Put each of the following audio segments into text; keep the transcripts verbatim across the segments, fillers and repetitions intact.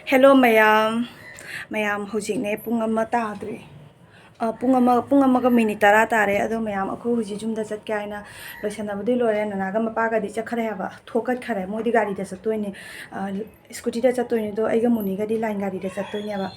Hello ꯃꯌꯥꯝ꯫ ꯃꯌꯥꯝ, ꯍꯧꯖꯤꯛꯅꯦ ꯄꯨꯡ ꯑꯃ ꯇꯥꯗ꯭ꯔꯤ꯫ ꯑ, ꯄꯨꯡ ꯑꯃ, ꯄꯨꯡ ꯑꯃꯒ ꯃꯤꯅꯤꯠ ꯇꯔꯥ ꯇꯥꯔꯦ꯫ ꯑꯗꯣ ꯃꯌꯥꯝ, ꯑꯩꯈꯣꯏ ꯍꯧꯖꯤꯛ ꯌꯨꯝꯗ ꯆꯠꯀꯦ ꯍꯥꯏꯅ ꯂꯣꯏꯁꯟꯅꯕꯗꯤ ꯂꯣꯏꯔꯦ꯫ ꯅꯅꯥꯒ ꯃꯄꯥꯒꯗꯤ ꯆꯠꯈ꯭ꯔꯦ ꯍꯥꯏꯕ, ꯊꯣꯛꯀꯠꯈ꯭ꯔꯦ꯫ ꯃꯣꯏꯗꯤ ꯒꯥꯔꯤꯗ ꯆꯠꯇꯣꯏꯅꯦ, ꯑ, ꯁ꯭ꯀꯨꯇꯤꯗ ꯆꯠꯇꯣꯏꯅꯦ꯫ ꯑꯗꯣ ꯑꯩꯒ ꯃꯨꯅꯤꯒꯗꯤ ꯂꯥꯏꯟ ꯒꯥꯔꯤꯗ ꯆꯠꯇꯣꯏꯅꯦꯕ꯫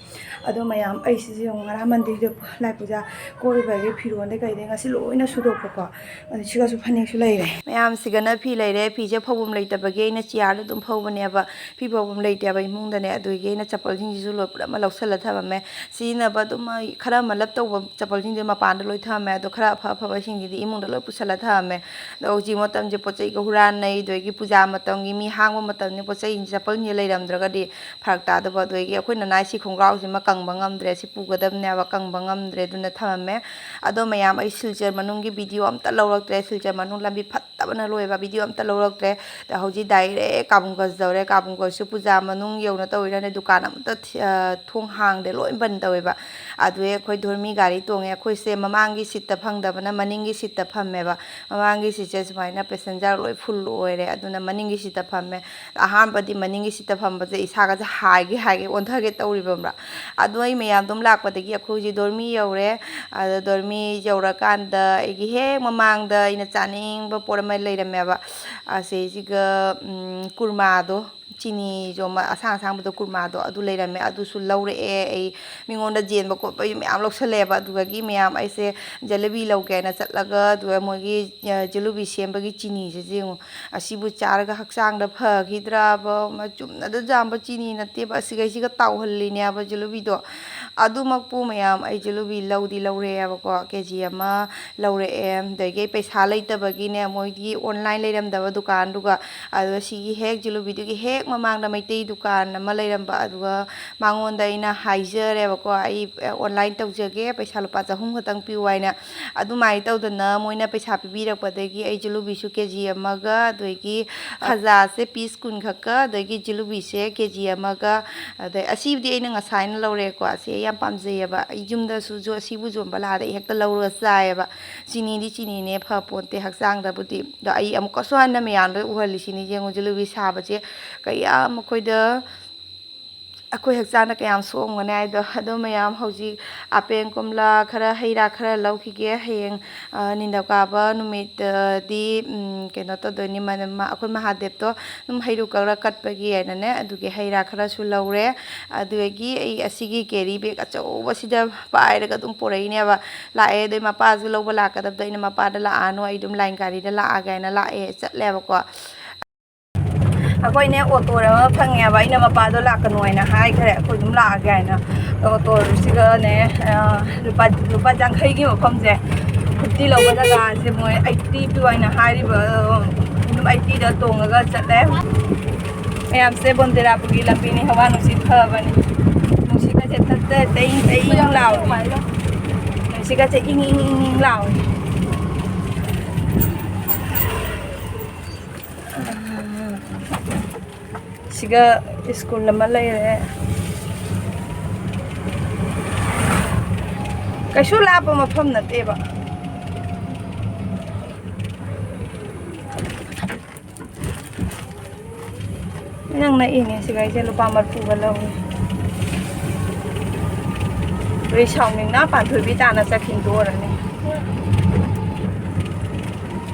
ꯑꯗꯣ ꯃꯌꯥꯝ, ꯑꯩꯁꯤꯁꯨ ꯌꯦꯡꯉꯨ, ꯉꯔꯥꯡ ꯃꯟꯗꯤꯔꯗ ꯂꯥꯏ ꯄꯨꯖꯥ ꯀꯣꯏꯔꯨꯕꯒꯤ ꯐꯤꯔꯣꯟꯗꯩ ꯀꯩꯗꯩ ꯉꯁꯤ ꯂꯣꯏꯅ ꯁꯨꯗꯣꯛꯄꯀꯣ꯫ ꯑꯗꯣ ꯁꯤꯒꯁꯨ ꯐꯅꯦꯛꯁꯨ ꯂꯩꯔꯦ꯫ ꯃꯌꯥꯝꯁꯤꯒꯅ ꯐꯤ ꯂꯩꯔꯦ꯫ ꯐꯤꯁꯦ ꯐꯧꯐꯝ ꯂꯩꯇꯕꯒꯤ ꯑꯩꯅ ꯆꯤꯌꯥꯔꯗ ꯑꯗꯨꯝ ꯐꯧꯕꯅꯦꯕ꯫ ꯐꯤ ꯐꯧꯐꯝ ꯂꯩꯇꯦꯕ ꯏꯃꯨꯡꯗꯅꯦ꯫ ꯑꯗꯨꯒꯤ ꯑꯩꯅ ꯆꯄꯜꯁꯤꯡꯁꯤꯁꯨ ꯂꯣꯏ ꯄꯨꯂꯞ ꯑꯃ ꯂꯧꯁꯜꯂ ꯊꯝꯃꯝꯃꯦ꯫ ꯁꯤꯖꯤꯟꯅꯕ ꯑꯗꯨꯝ ꯈꯔ ꯑꯃ ꯂꯞ ꯇꯧꯕ ꯆꯄꯜꯁꯤꯡꯁꯦ ꯃꯄꯥꯟꯗ ꯂꯣꯏ ꯊꯝꯃꯝꯃꯦ꯫ ꯑꯗꯣ ꯈꯔ ꯑꯐ ꯑꯐꯕꯁꯤꯡꯁꯤꯗꯤ ꯏꯃꯨꯡꯗ ꯂꯣꯏ ꯄꯨꯁꯜꯂ ꯊꯝꯃꯝꯃꯦ꯫ ꯑꯗꯣ ꯍꯧꯖꯤꯛ ꯃꯇꯝꯁꯦ ꯄꯣꯠ ꯆꯩꯒ ꯍꯨꯔꯥꯟꯅꯩ, ꯑꯗꯒꯤ ꯄꯨꯖꯥ ꯃꯇꯝꯒꯤ ꯃꯤ ꯍꯥꯡꯕ ꯃꯇꯝꯅꯤ, ꯄꯣꯠ ꯆꯩꯁꯤꯡꯁꯦ ꯆꯄꯜꯁꯤꯡꯁꯦ ꯂꯩꯔꯝꯗ꯭ꯔꯒꯗꯤ ꯐꯔꯛ ꯇꯥꯗꯕ꯫ ꯑꯗꯨꯗꯒꯤ ꯑꯩꯈꯣꯏ ꯅꯅꯥꯏ ꯁꯤ ꯈꯣꯡꯒ꯭ꯔꯥꯎꯁꯤꯃ ꯀꯪꯕ ꯉꯝꯗ꯭ꯔꯦ, ꯁꯤ ꯄꯨꯒꯗꯕꯅꯦꯕ, ꯀꯪꯕ ꯉꯝꯗ꯭ꯔꯦ, ꯑꯗꯨꯅ ꯊꯝꯃꯝꯃꯦ꯫ ꯑꯗꯣ ꯃꯌꯥꯝ, ꯑꯩ ꯁꯤꯜꯆꯔ ꯃꯅꯨꯡꯒꯤ ꯚꯤꯗꯤꯑꯣ ꯑꯝꯇ ꯂꯧꯔꯛꯇ꯭ꯔꯦ, ꯁꯤꯜꯆꯔ ꯃꯅꯨꯡ ꯂꯝꯕꯤ ꯐꯠꯇꯕꯅ ꯂꯣꯏꯕ, ꯚꯤꯗꯤꯑꯣ ꯑꯝꯇ ꯂꯧꯔꯛꯇ꯭ꯔꯦ꯫ ꯑꯗ ꯍꯧꯖꯤꯛ ꯗꯥꯏꯔꯦꯛ ꯀꯥꯕꯨꯡꯒꯁ ꯌꯧꯔꯦ꯫ ꯀꯥꯕꯨꯡꯒꯁꯁꯨ ꯄꯨꯖꯥ ꯃꯅꯨꯡ ꯌꯧꯅ ꯇꯧꯔꯤꯔꯅꯦ, ꯗꯨꯀꯥꯟ ꯑꯝꯇ ꯊꯤ-, ꯑ, ꯊꯣꯡ ꯍꯥꯡꯗꯦ, ꯂꯣꯏ ꯕꯟ ꯇꯧꯋꯦꯕ꯫ ꯑꯗꯨꯗꯩ ꯑꯩꯈꯣꯏ ꯙꯣꯔꯃꯤ ꯒꯥꯔꯤ ꯇꯣꯡꯉꯦ꯫ ꯑꯩꯈꯣꯏꯁꯦ ꯃꯃꯥꯡꯒꯤ ꯁꯤꯠꯇ ꯐꯪꯗꯕꯅ ꯃꯅꯤꯡꯒꯤ ꯁꯤꯠꯇ ꯐꯝꯃꯦꯕ꯫ ꯃꯃꯥꯡꯒꯤ ꯁꯤꯠꯁꯦ ꯁꯨꯃꯥꯏꯅ ꯄꯦꯁꯦꯟꯖꯔ ꯂꯣꯏ ꯐꯨꯜ ꯑꯣꯏꯔꯦ, ꯑꯗꯨꯅ ꯃꯅꯤꯡꯒꯤ ꯁꯤꯠꯇ ꯐꯝꯃꯦ꯫ ꯑꯍꯥꯟꯕꯗꯤ ꯃꯅꯤꯡꯒꯤ ꯁꯤꯠꯇ ꯐꯝꯕꯁꯦ ꯏꯁꯥꯒꯁꯦ ꯍꯥꯏꯒꯦ ꯍꯥꯏꯒꯦ ꯑꯣꯟꯊꯒꯦ ꯇꯧꯔꯤꯕ꯭ꯔꯥ꯫ ꯑꯗꯣ ꯑꯩ ꯃꯌꯥꯝꯗꯣ ꯂꯥꯛꯄꯗꯒꯤ ꯑꯩꯈꯣꯏ ꯍꯧꯖꯤꯛ ꯗꯣꯔꯃꯤ ꯌꯧꯔꯦ꯫ ꯑꯗ ꯗꯣꯔꯃꯤ ꯌꯧꯔꯀꯥꯟꯗ ꯑꯩꯒꯤ ꯍꯦꯛ ꯃꯃꯥꯡꯗ ꯑꯩꯅ ꯆꯥꯅꯤꯡꯕ ꯄꯣꯠ ꯑꯃ ꯂꯩꯔꯝꯃꯦꯕ꯫ ꯑꯁꯤꯁꯤꯒ, ꯎꯝ, ꯀꯨꯔꯃꯥꯗꯣ, ꯆꯤꯅꯤꯁꯨ ꯑꯃ ꯑꯁꯥꯡ ꯑꯁꯥꯡꯕꯗꯣ, ꯀꯨꯔꯃꯥꯗꯣ, ꯑꯗꯨ ꯂꯩꯔꯝꯃꯦ꯫ ꯑꯗꯨꯁꯨ ꯂꯧꯔꯛꯑꯦ꯫ ꯑꯩ ꯃꯤꯉꯣꯟꯗ ꯖꯦꯟꯕ ꯈꯣꯠꯄ ꯃꯌꯥꯝ ꯂꯧꯁꯜꯂꯛꯑꯦꯕ꯫ ꯑꯗꯨꯗꯒꯤ ꯃꯌꯥꯝ, ꯑꯩꯁꯦ ꯖꯦꯂꯤꯕꯤ ꯂꯧꯒꯦ ꯍꯥꯏꯅ ꯆꯠꯂꯒ, ꯑꯗꯨꯒ ꯃꯣꯏꯒꯤ, ꯑ, ꯖꯦꯂꯤꯕꯤ ꯁꯦꯝꯕꯒꯤ ꯆꯤꯅꯤꯁꯦ ꯌꯦꯡꯉꯨ꯫ ꯑꯁꯤꯕꯨ ꯆꯥꯔꯒ ꯍꯛꯆꯥꯡꯗ ꯐꯈꯤꯗ꯭ꯔꯕ? ꯃ-, ꯆꯨꯝꯅꯗ ꯆꯥꯝꯕ ꯆꯤꯅꯤ ꯅꯠꯇꯦꯕ, ꯑꯁꯤꯈꯩꯁꯤꯒ ꯇꯥꯎꯍꯜꯂꯤꯅꯦꯕ ꯖꯤꯂꯨꯕꯤꯗꯣ꯫ ꯑꯗꯨꯃꯛꯄꯨ ꯃꯌꯥꯝ, ꯑꯩ ꯖꯤꯂꯨꯕꯤ ꯂꯧꯗꯤ ꯂꯧꯔꯛꯑꯦꯕꯀꯣ, ꯀꯦ ꯖꯤ ꯑꯃ ꯂꯧꯔꯛꯑꯦ꯫ ꯑꯗꯒꯤ ꯑꯩ ꯄꯩꯁꯥ ꯂꯩꯇꯕꯒꯤꯅꯦ, ꯃꯣꯏꯒꯤ ꯑꯣꯟꯂꯥꯏꯟ ꯂꯩꯔꯝꯗꯕ ꯗꯨꯀꯥꯟꯗꯨꯒ, ꯑꯗꯨꯒ ꯁꯤꯒꯤ ꯍꯦꯛ ꯖꯤꯂꯨꯕꯤꯗꯨꯒꯤ ꯍꯦꯛ ꯃꯃꯥꯡꯗ ꯃꯩꯇꯩ ꯗꯨꯀꯥꯟ ꯑꯃ ꯂꯩꯔꯝꯕ, ꯑꯗꯨꯒ ꯃꯉꯣꯟꯗ ꯑꯩꯅ ꯍꯥꯏꯖꯔꯦꯕꯀꯣ, "ꯑꯩ ꯑꯣꯟꯂꯥꯏꯟ ꯇꯧꯖꯒꯦ, ꯄꯩꯁꯥ ꯂꯨꯄꯥ ꯆꯍꯨꯝ ꯈꯛꯇꯪ ꯄꯤꯌꯨ" ꯍꯥꯏꯅ꯫ ꯑꯗꯨꯃꯥꯏꯅ ꯇꯧꯗꯅ ꯃꯣꯏꯅ ꯄꯩꯁꯥ ꯄꯤꯕꯤꯔꯛꯄꯗꯒꯤ ꯑꯩ ꯖꯤꯂꯨꯕꯤꯁꯨ ꯀꯦ ꯖꯤ ꯑꯃꯒ, ꯑꯗꯒꯤ ꯈꯖꯥꯁꯦ ꯄꯤꯁ ꯀꯨꯟ ꯈꯛꯀ, ꯑꯗꯒꯤ ꯖꯤꯂꯨꯕꯤꯁꯦ ꯀꯦ ꯖꯤ ꯑꯃꯒ, ꯑꯗꯩ ꯑꯁꯤꯕꯨꯗꯤ ꯑꯩꯅ ꯉꯁꯥꯏꯅ ꯂꯧꯔꯦꯀꯣ꯫ ꯑꯁꯤ ꯑꯩ ꯌꯥꯝ ꯄꯥꯝꯖꯩꯌꯦꯕ꯫ ꯑꯩ ꯌꯨꯝꯗꯁꯨ ꯖꯣ-, ꯑꯁꯤꯕꯨ ꯌꯣꯟꯕ ꯂꯥꯛꯑꯗꯤ ꯑꯩ ꯍꯦꯛꯇ ꯂꯧꯔꯒ ꯆꯥꯏꯌꯦꯕ꯫ ꯆꯤꯅꯤꯗꯤ ꯆꯤꯅꯤꯅꯦ, ꯐꯄꯣꯟꯇꯦ ꯍꯛꯆꯥꯡꯗꯕꯨꯗꯤ꯫ ꯑꯗꯣ ꯑꯩ ꯑꯃꯨꯛꯀꯁꯨ ꯍꯟꯅ ꯃꯌꯥꯝꯗ ꯎꯍꯜꯂꯤꯁꯤꯅꯤ꯫ ꯌꯦꯡꯉꯨ, ꯖꯤꯂꯨꯕꯤ ꯁꯥꯕꯁꯦ ꯀꯌꯥꯝ ꯑꯩꯈꯣꯏꯗ ꯑꯩꯈꯣꯏ ꯍꯛꯆꯥꯡꯗ ꯀꯌꯥꯝ ꯁꯣꯛꯑꯝꯒꯅꯤ ꯍꯥꯏꯗꯣ꯫ ꯑꯗꯣ ꯃꯌꯥꯝ ꯍꯧꯖꯤꯛ ꯑꯄꯦꯟ ꯀꯣꯝꯂꯥ ꯈꯔ, ꯍꯩ ꯔꯥ ꯈꯔ ꯂꯧꯈꯤꯒꯦ꯫ ꯍꯌꯦꯡ, ꯑ, ꯅꯤꯡꯊꯧꯀꯥꯕ ꯅꯨꯃꯤꯠꯇꯗꯤ, ꯎꯝ, ꯀꯩꯅꯣ ꯇꯧꯗꯣꯏꯅꯤ, ꯃ-, ꯃ-, ꯑꯩꯈꯣꯏ ꯃꯍꯥꯗꯦꯕꯇꯣ ꯑꯗꯨꯝ ꯍꯩꯔꯨꯛ ꯀꯛꯂ ꯀꯠꯄꯒꯤ ꯍꯥꯏꯅꯅꯦ, ꯑꯗꯨꯒꯤ ꯍꯩ ꯔꯥ ꯈꯔꯁꯨ ꯂꯧꯔꯦ꯫ ꯑꯗꯨꯗꯒꯤ ꯑꯩ ꯑꯁꯤꯒꯤ ꯀꯦꯔꯤ ꯕꯦꯒ ꯑꯆꯧꯕꯁꯤꯗ ꯄꯥꯏꯔꯒ ꯑꯗꯨꯝ ꯄꯨꯔꯛꯏꯅꯦꯕ꯫ ꯂꯥꯛꯑꯦ꯫ ꯑꯗꯩ ꯃꯄꯥꯁꯨ ꯂꯧꯕ ꯂꯥꯛꯀꯗꯕꯗꯣ ꯑꯩꯅ ꯃꯄꯥꯗ ꯂꯥꯛꯑꯅꯨ, ꯑꯩ ꯑꯗꯨꯝ ꯂꯥꯏꯟ ꯒꯥꯔꯤꯗ ꯂꯥꯛꯑꯒꯦ ꯍꯥꯏꯅ ꯂꯥꯛꯑꯦ, ꯆꯠꯂꯦꯕꯀꯣ꯫ ꯑꯩꯈꯣꯏꯅꯦ ꯑꯣꯇꯣ ꯑꯃ ꯐꯪꯉꯦꯕ, ꯑꯩꯅ ꯃꯄꯥꯗꯣ ꯂꯥꯛꯀꯅꯨ ꯍꯥꯏꯅ ꯍꯥꯏꯈ꯭ꯔꯦ, ꯑꯩꯈꯣꯏ ꯑꯗꯨꯝ ꯂꯥꯛꯑꯒꯦ ꯍꯥꯏꯅ꯫ ꯑꯣꯇꯣꯁꯤꯒꯅꯦ, ꯑ, ꯂꯨꯄꯥ, ꯂꯨꯄꯥ ꯌꯥꯡꯈꯩꯒꯤ ꯃꯐꯝꯁꯦ ꯐꯤꯐꯇꯤ ꯂꯧꯕ ꯖꯒꯥꯁꯦ ꯃꯣꯏ ꯑꯩꯠꯇꯤ ꯄꯤꯌꯨ ꯍꯥꯏꯅ ꯍꯥꯏꯔꯤꯕ, ꯑ, ꯑꯗꯨꯝ ꯑꯩꯠꯇꯤꯗ ꯇꯣꯡꯉꯒ ꯆꯠꯂꯦ꯫ ꯃꯌꯥꯝꯁꯦ ꯕꯣꯟꯗꯦꯔꯥꯄꯨꯔꯒꯤ ꯂꯝꯕꯤꯅꯤ, ꯍꯋꯥ ꯅꯨꯡꯁꯤꯠ ꯐꯕꯅꯤ꯫ ꯅꯨꯡꯁꯤꯠꯀꯁꯦ ꯇꯠ ꯇꯠ ꯇꯩ ꯇꯩ ꯂꯥꯎꯔꯤ꯫ ꯅꯨꯡꯁꯤꯠꯀꯁꯦ ꯏꯪ ꯏꯪ ꯏꯪ ꯏꯪ ꯂꯥꯎꯔꯤ꯫ ꯁꯤꯒ ꯁ꯭ꯀꯨꯜ ꯑꯃ ꯂꯩꯔꯦ꯫ ꯀꯩꯁꯨ ꯂꯥꯞꯄ ꯃꯐꯝ ꯅꯠꯇꯦꯕ꯫ ꯅꯪ ꯅꯛꯏꯅꯦ ꯁꯤꯒ ꯑꯩꯁꯦ ꯂꯨꯄꯥ ꯃꯔꯤꯐꯨꯒ ꯂꯧꯏ꯫ ꯑꯗꯩ ꯁꯥꯎꯅꯤꯡꯅ ꯄꯥꯟꯊꯣꯏꯕꯤ ꯇꯥꯅ ꯆꯠꯈꯤꯗꯣꯔꯅꯤ꯫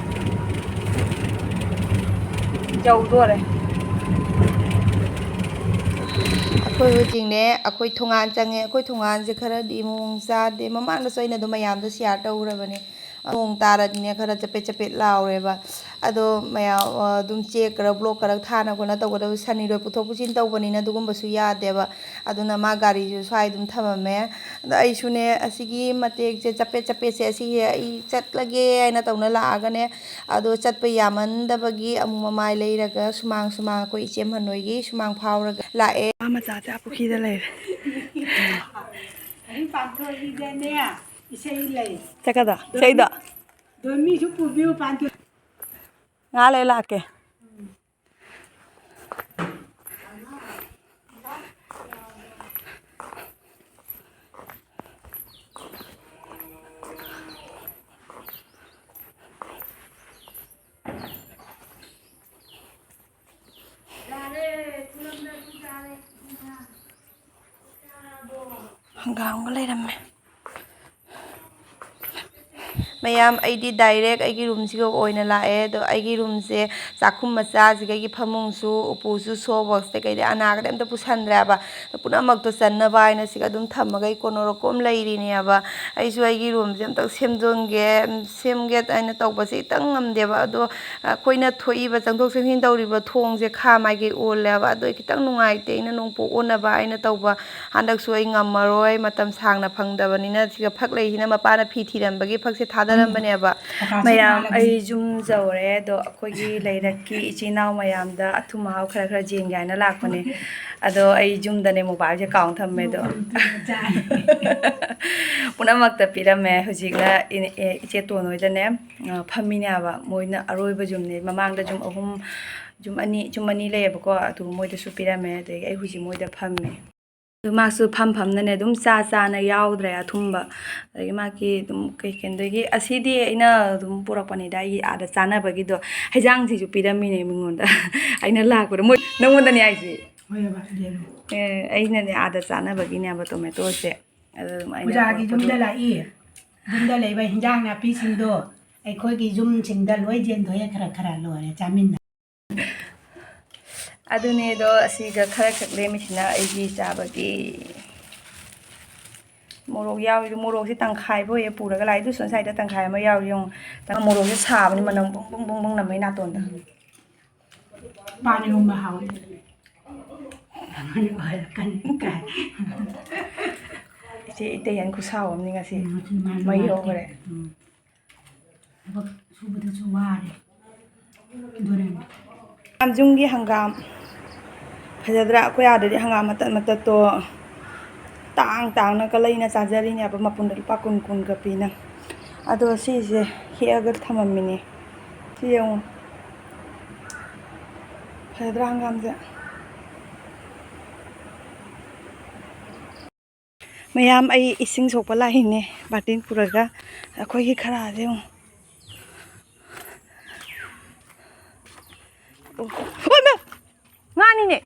ꯌꯧꯗꯣꯔꯦ꯫ ꯑꯩꯈꯣꯏ ꯍꯧꯖꯤꯛꯅꯦ, ꯑꯩꯈꯣꯏ ꯊꯣꯡꯒꯥꯟ ꯆꯪꯉꯦ꯫ ꯑꯩꯈꯣꯏ ꯊꯣꯡꯒꯥꯟꯁꯦ ꯈꯔꯗꯤ ꯃꯑꯣꯡ ꯆꯥꯗꯦ꯫ ꯃꯃꯥꯡꯗꯁꯨ ꯑꯩꯅ ꯑꯗꯨꯝ ꯃꯌꯥꯝꯗ ꯁꯤꯌꯥꯔ ꯇꯧꯈ꯭ꯔꯕꯅꯦ꯫ ꯅꯣꯡ ꯇꯥꯔꯗꯤꯅꯦ ꯈꯔ ꯆꯄꯦꯠ ꯆꯄꯦꯠ ꯂꯥꯎꯔꯦꯕ꯫ ꯑꯗꯣ ꯃꯌꯥꯝ, ꯑ, ꯑꯗꯨꯝ ꯆꯦꯛ ꯈꯔ ꯕ꯭ꯂꯣꯛ ꯈꯔ ꯊꯥꯅ ꯈꯣꯠꯅ ꯇꯧꯒꯗꯕ, ꯁꯟ ꯏꯔꯣꯏ ꯄꯨꯊꯣꯛ ꯄꯨꯁꯤꯟ ꯇꯧꯕꯅꯤꯅ ꯑꯗꯨꯒꯨꯝꯕꯁꯨ ꯌꯥꯗꯦꯕ꯫ ꯑꯗꯨꯅ ꯃꯥ ꯒꯥꯔꯤꯁꯨ ꯁ꯭ꯋꯥꯏ ꯑꯗꯨꯝ ꯊꯝꯃꯝꯃꯦ꯫ ꯑꯗꯣ ꯑꯩꯁꯨꯅꯦ ꯑꯁꯤꯒꯤ ꯃꯇꯦꯛꯁꯦ ꯆꯄꯦꯠ ꯆꯄꯦꯠꯁꯦ ꯑꯁꯤꯁꯦ ꯑꯩ ꯆꯠꯂꯒꯦ ꯍꯥꯏꯅ ꯇꯧꯅ ꯂꯥꯛꯑꯒꯅꯦ, ꯑꯗꯣ ꯆꯠꯄ ꯌꯥꯃꯟꯗꯕꯒꯤ ꯑꯃꯨꯛ ꯃꯃꯥꯏ ꯂꯩꯔꯒ ꯁꯨꯃꯥꯡ ꯁꯨꯃꯥꯡ ꯑꯩꯈꯣꯏ ꯏꯆꯦ ꯃꯅꯣꯏꯒꯤ ꯁꯨꯃꯥꯡ ꯐꯥꯎꯔꯒ ꯂꯥꯛꯑꯦ꯫ ꯉꯥ ꯃꯆꯥꯁꯦ ꯑꯥ ꯄꯨꯈ꯭ꯔꯤꯗ ꯂꯩꯔꯦ꯫ ꯑꯗꯨ ꯄꯥꯟꯊꯣꯏꯒꯤꯗꯅꯦ ꯏꯁꯩ ꯂꯩ꯫ ꯆꯠꯀꯗ꯭ꯔꯣ? ꯏꯁꯩꯗꯣ? ꯗꯣꯃꯤꯁꯨ ꯄꯨꯕꯤꯌꯨ ꯄꯥꯟꯊꯣꯏ꯫ ꯉꯥꯏꯍꯥꯛ ꯂꯩ ꯂꯥꯛꯀꯦ꯫ ꯌꯥꯔꯦ, ꯊꯨꯔꯝꯗ꯭ꯔꯁꯨ ꯌꯥꯔꯦ, ꯏꯕꯦꯝꯃ꯫ ꯍꯪꯒꯥꯝꯒ ꯂꯩꯔꯝꯃꯦ꯫ ꯃꯌꯥꯝ, ꯑꯩꯗꯤ direct ꯑꯩꯒꯤ roomꯁꯤꯒ ꯑꯣꯏꯅ ꯂꯥꯛꯑꯦ꯫ ꯑꯗꯣ ꯑꯩꯒꯤ roomꯁꯦ ꯆꯥꯛꯈꯨꯝ ꯃꯆꯥꯁꯤꯒ ꯑꯩꯒꯤ ꯐꯃꯨꯡꯁꯨ, ꯎꯄꯨꯁꯨ, softboxꯇ ꯀꯩꯗ ꯑꯅꯥꯒꯗꯤ ꯑꯝꯇ ꯄꯨꯁꯟꯗ꯭ꯔꯦꯕ꯫ ꯑꯗꯣ ꯄꯨꯝꯅꯃꯛꯇꯣ ꯆꯟꯅꯕ ꯍꯥꯏꯅ ꯁꯤꯒ ꯑꯗꯨꯝ ꯊꯝꯃꯒ ꯑꯩ ꯀꯣꯟꯅꯔꯣꯀꯣꯝ ꯂꯩꯔꯤꯅꯦꯕ꯫ ꯑꯩꯁꯨ ꯑꯩꯒꯤ roomꯁꯦ ꯑꯝꯇ ꯁꯦꯝꯖꯤꯟꯒꯦ, ꯁꯦꯝꯒꯦ ꯍꯥꯏꯅ ꯇꯧꯕꯁꯦ ꯈꯤꯇꯪ ꯉꯝꯗꯦꯕ꯫ ꯑꯗꯣ ꯑꯩꯈꯣꯏꯅ ꯊꯣꯛꯏꯕ, ꯆꯪꯊꯣꯛ ꯆꯪꯁꯤꯟ ꯇꯧꯔꯤꯕ ꯊꯣꯡꯁꯦ ꯈꯥ ꯃꯥꯏꯀꯩ ꯑꯣꯜꯂꯦꯕ꯫ ꯑꯗꯣ ꯑꯩ ꯈꯤꯇꯪ ꯅꯨꯡꯉꯥꯏꯇꯦ, ꯑꯩꯅ ꯅꯣꯡꯄꯣꯛ ꯑꯣꯟꯅꯕ ꯍꯥꯏꯅ ꯇꯧꯕ꯫ ꯍꯟꯗꯛꯁꯨ ꯑꯩ ꯉꯝꯃꯔꯣꯏ, ꯃꯇꯝ ꯁꯥꯡꯅ ꯐꯪꯗꯕꯅꯤꯅ꯫ ꯁꯤꯒ ꯐꯛ ꯂꯩꯁꯤꯅ ꯃꯄꯥꯅ ꯐꯤ ꯊꯤꯔꯝꯕꯒꯤ ꯐꯛꯁꯦ ꯊꯥꯗꯔꯝꯕꯅꯦꯕ꯫ ꯃꯌꯥꯝ, ꯑꯩ ꯌꯨꯝ ꯌꯧꯔꯦ꯫ ꯑꯗꯣ ꯑꯩꯈꯣꯏꯒꯤ ꯂꯩꯔꯛꯀꯤ ꯏꯆꯤꯜ ꯏꯅꯥꯎ ꯃꯌꯥꯝꯗ ꯑꯊꯨꯝ ꯑꯍꯥꯎ ꯈꯔ ꯈꯔ ꯌꯦꯟꯒꯦ ꯍꯥꯏꯅ ꯂꯥꯛꯄꯅꯦ꯫ ꯑꯗꯣ ꯑꯩ ꯌꯨꯝꯗꯅꯦ mobileꯁꯦ ꯀꯥꯎ ꯊꯝꯃꯦ꯫ ꯑꯗꯣ ꯄꯨꯝꯅꯃꯛꯇ ꯄꯤꯔꯝꯃꯦ꯫ ꯍꯧꯖꯤꯛꯅ ꯏꯅꯦ-, ꯑꯦ, ꯏꯆꯦ ꯇꯣꯟ ꯍꯣꯏꯗꯅꯦ, ꯑ, ꯐꯝꯃꯤꯅꯦꯕ꯫ ꯃꯣꯏꯅ ꯑꯔꯣꯏꯕ ꯌꯨꯝꯅꯦ꯫ ꯃꯃꯥꯡꯗ ꯌꯨꯝ ꯑꯍꯨꯝ, ꯌꯨꯝ ꯑꯅꯤ, ꯌꯨꯝ ꯑꯅꯤ ꯂꯩꯌꯦꯕꯀꯣ꯫ ꯑꯗꯨ ꯃꯣꯏꯗꯁꯨ ꯄꯤꯔꯝꯃꯦ꯫ ꯑꯗꯒꯤ ꯑꯩ ꯍꯧꯖꯤꯛ ꯃꯣꯏꯗ ꯐꯝꯃꯦ꯫ ꯑꯗꯨ ꯃꯥꯁꯨ ꯐꯝ ꯐꯝꯅꯅꯦ ꯑꯗꯨꯝ ꯆꯥ ꯆꯥꯅ ꯌꯥꯎꯗ꯭ꯔꯦ ꯑꯊꯨꯝꯕ꯫ ꯑꯗꯒꯤ ꯃꯥꯒꯤ ꯑꯗꯨꯝ ꯀꯩ ꯀꯩꯅꯣꯗꯒꯤ, ꯑꯁꯤꯗꯤ ꯑꯩꯅ ꯑꯗꯨꯝ ꯄꯨꯔꯛꯄꯅꯤꯗ, ꯑꯩꯒꯤ ꯑꯥꯗ ꯆꯥꯅꯕꯒꯤꯗꯣ꯫ ꯍꯩꯖꯥꯡꯁꯤꯁꯨ ꯄꯤꯔꯝꯃꯤꯅꯦ ꯃꯤꯉꯣꯟꯗ꯫ ꯑꯩꯅ ꯂꯥꯛꯄꯗ ꯃꯣꯏ, ꯅꯪꯉꯣꯟꯗꯅꯦ ꯍꯥꯏꯁꯦ꯫ ꯍꯣꯏꯕ, ꯌꯦꯜꯂꯣ꯫ ꯑꯦ, ꯑꯩꯅꯅꯦ ꯑꯥꯗ ꯆꯥꯅꯕꯒꯤꯅꯦꯕ tomatoꯁꯦ꯫ ꯑꯗꯨ ꯑꯗꯨꯃꯥꯏꯅ ꯄꯨꯖꯥꯒꯤ ꯄꯨꯔꯛꯄꯗꯣ꯫ ꯌꯨꯝꯗ ꯂꯥꯛꯏ꯫ ꯌꯨꯝꯗ ꯂꯩꯕ ꯍꯤꯟꯖꯥꯡ ꯅꯥꯄꯤꯁꯤꯡꯗꯣ ꯑꯩꯈꯣꯏꯒꯤ ꯌꯨꯝꯁꯤꯡꯗ ꯂꯣꯏ ꯌꯦꯟꯊꯣꯛꯑꯦ, ꯈꯔ ꯈꯔ ꯂꯣꯏꯔꯦ ꯆꯥꯃꯤꯟꯅ꯫ ꯑꯗꯨꯅꯦ ꯑꯗꯣ, ꯑꯁꯤꯒ ꯈꯔ ꯈꯛ ꯂꯦꯝꯃꯤꯁꯤꯅ ꯑꯩꯒꯤ ꯆꯥꯕꯒꯤ꯫ ꯃꯣꯔꯣꯛ ꯌꯥꯎꯔꯤ, ꯃꯣꯔꯣꯛꯁꯦ ꯇꯪꯈꯥꯏ ꯐꯥꯎ ꯍꯦꯛ ꯄꯨꯔꯒ ꯂꯥꯛꯑꯦ꯫ ꯑꯗꯨꯁꯨ ꯉꯁꯥꯏꯗ ꯇꯪꯈꯥꯏ ꯑꯃ ꯌꯥꯎꯔꯤ ꯌꯦꯡꯉꯨ꯫ ꯃꯣꯔꯣꯛꯁꯦ ꯁꯥꯕꯅꯤ, ꯃꯅꯝ ꯕꯨꯡ ꯕꯨꯡ ꯕꯨꯡ ꯕꯨꯡ ꯅꯝꯃꯦ ꯅꯥꯇꯣꯟꯗ꯫ ꯄꯥꯟ ꯏꯔꯣꯝꯕ ꯍꯥꯎꯋꯤ꯫ ꯏꯆꯦ ꯏꯇꯩ ꯍꯦꯟ ꯈꯨꯠꯁꯥꯎ ꯑꯃꯅꯤ ꯉꯁꯤ꯫ ꯎꯝ, ꯉꯁꯤ ꯃꯥ ꯃꯩ ꯅꯨꯡꯉꯥꯏꯇꯦ꯫ ꯍꯧꯈ꯭ꯔꯦ꯫ ꯎꯝ꯫ ꯊꯕꯛ ꯁꯨꯕꯗꯁꯨ ꯋꯥꯔꯦ꯫ ꯑꯗꯨꯅꯅꯦ꯫ ꯌꯨꯝꯒꯤ ꯍꯪꯒꯥꯝ ꯐꯖꯗ꯭ꯔꯥ? ꯑꯩꯈꯣꯏ ꯑꯥꯗꯗꯤ ꯍꯪꯒꯥꯝ ꯃꯇꯠ ꯃꯇꯠꯇꯣ ꯇꯥꯡ ꯇꯥꯡꯅꯒ ꯂꯩꯅ ꯆꯥꯖꯔꯤꯅꯦꯕ, ꯃꯄꯨꯟꯗ ꯂꯨꯄꯥ ꯀꯨꯟ ꯀꯨꯟꯒ ꯄꯤꯅ꯫ ꯑꯗꯣ ꯁꯤꯁꯦ ꯍꯦꯛꯑꯒ ꯊꯝꯃꯝꯃꯤꯅꯦ꯫ ꯁꯤ ꯌꯦꯡꯉꯨ꯫ ꯐꯖꯗ꯭ꯔꯥ ꯍꯪꯒꯥꯝꯁꯦ? ꯃꯌꯥꯝ, ꯑꯩ ꯏꯁꯤꯡ ꯁꯣꯛꯄ ꯂꯥꯛꯏꯅꯦ ꯕꯥꯔꯇꯤꯟ ꯄꯨꯔꯒ꯫ ꯑꯩꯈꯣꯏꯒꯤ ꯈꯔꯥꯁꯦ ꯌꯦꯡꯉꯨ꯫ ꯑꯣ, ꯏꯃꯥ! ꯉꯥꯅꯤꯅꯦ꯫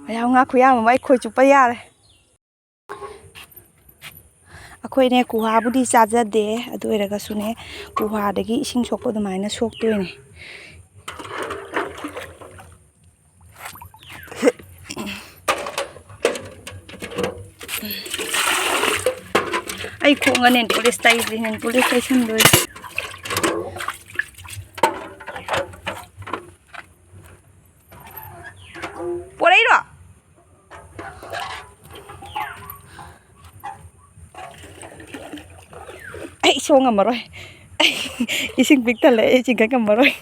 ꯃꯌꯥꯝ ꯉꯥ ꯈꯨꯌꯥꯝ ꯑꯃ ꯑꯩ ꯈꯣꯏ ꯆꯨꯞꯄ ꯌꯥꯔꯦ꯫ ꯑꯩꯈꯣꯏꯅꯦ ꯀꯨꯍꯥꯕꯨꯗꯤ ꯆꯥꯖꯗꯦ, ꯑꯗꯨ ꯑꯣꯏꯔꯒꯁꯨꯅꯦ ꯀꯨꯍꯥꯗꯒꯤ ꯏꯁꯤꯡ ꯁꯣꯛꯄ ꯑꯗꯨꯃꯥꯏꯅ ꯁꯣꯛꯇꯣꯏꯅꯦ꯫ ꯑꯩ ꯈꯣꯡꯒ nail polish ꯇꯩꯗ꯭ꯔꯤ, nail polish ꯇꯩꯁꯟꯗꯣꯏꯅꯦ꯫ ꯄꯣꯔꯛꯏꯔꯣ? ꯑꯩ ꯁꯣꯛ ꯉꯝꯃꯔꯣꯏ꯫ ꯑꯩ ꯏꯁꯤꯡ ꯄꯤꯛ ꯊꯜꯂꯦ, ꯑꯩ ꯆꯤꯡꯈꯠ ꯉꯝꯃꯔꯣꯏ꯫